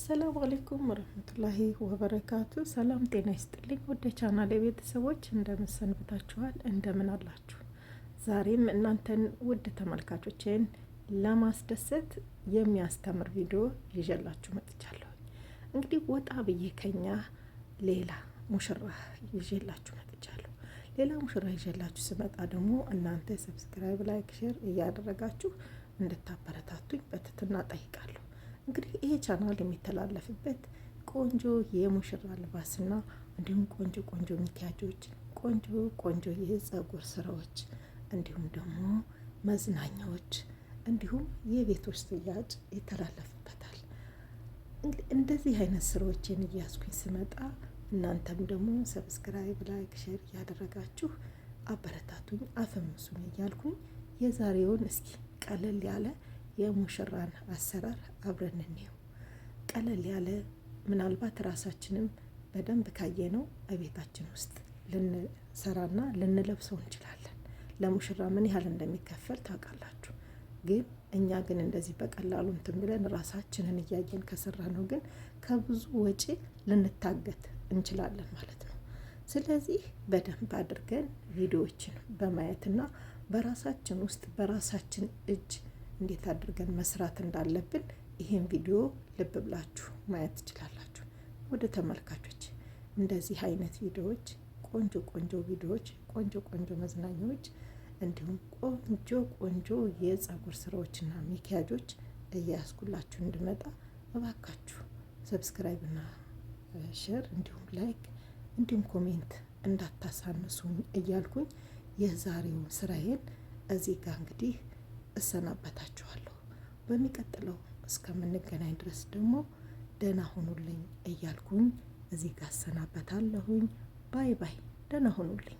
አሰላሙ አለይኩም ወረህመቱላሂ ወበረካቱ። ሰላም ጤና ይስጥልኝ ወደ ቻናል ቤተሰቦች፣ እንደምን ሰንብታችኋል? እንደምን አላችሁ? ዛሬም እናንተን ውድ ተመልካቾቼን ለማስደሰት የሚያስተምር ቪዲዮ ይዤላችሁ መጥቻለሁ። እንግዲህ ወጣ ብዬ ከኛ ሌላ ሙሽራ ይዤላችሁ መጥቻለሁ። ሌላ ሙሽራ ይዤላችሁ ስመጣ ደግሞ እናንተ subscribe፣ like፣ share እያደረጋችሁ እንድታበረታቱኝ በትህትና ጠይቃለሁ። እንግዲህ ይሄ ቻናል የሚተላለፍበት ቆንጆ የሙሽራ ልባስና እንዲሁም ቆንጆ ቆንጆ ሚኪያጆች፣ ቆንጆ ቆንጆ የጸጉር ስራዎች፣ እንዲሁም ደግሞ መዝናኛዎች፣ እንዲሁም የቤቶች ሽያጭ ይተላለፍበታል። እንግዲህ እንደዚህ አይነት ስራዎችን እያስኩኝ ስመጣ እናንተም ደግሞ subscribe፣ like፣ share እያደረጋችሁ አበረታቱኝ፣ አፈምሱኝ እያልኩኝ የዛሬውን እስኪ ቀለል ያለ የሙሽራን አሰራር አብረን እንየው። ቀለል ያለ ምናልባት ራሳችንም በደንብ ካየነው እቤታችን ውስጥ ልንሰራና ልንለብሰው እንችላለን። ለሙሽራ ምን ያህል እንደሚከፈል ታውቃላችሁ። ግን እኛ ግን እንደዚህ በቀላሉ እንትን ብለን ራሳችንን እያየን ከሰራ ነው ግን ከብዙ ወጪ ልንታገት እንችላለን ማለት ነው። ስለዚህ በደንብ አድርገን ቪዲዮዎችን በማየትና በራሳችን ውስጥ በራሳችን እጅ እንዴት አድርገን መስራት እንዳለብን ይህን ቪዲዮ ልብ ብላችሁ ማየት ትችላላችሁ። ወደ ተመልካቾች እንደዚህ አይነት ቪዲዮዎች፣ ቆንጆ ቆንጆ ቪዲዮዎች፣ ቆንጆ ቆንጆ መዝናኛዎች፣ እንዲሁም ቆንጆ ቆንጆ የጸጉር ስራዎችና ሚኪያጆች እያያዝኩላችሁ እንድመጣ እባካችሁ subscribe እና share እንዲሁም like እንዲሁም comment እንዳታሳንሱኝ እያልኩኝ የዛሬውን ስራዬን እዚህ ጋር እንግዲህ እሰናበታችኋለሁ። በሚቀጥለው እስከምንገናኝ ድረስ ደግሞ ደህና ሁኑልኝ እያልኩኝ እዚህ ጋር እሰናበታለሁኝ። Bye bye። ደህና ሁኑልኝ።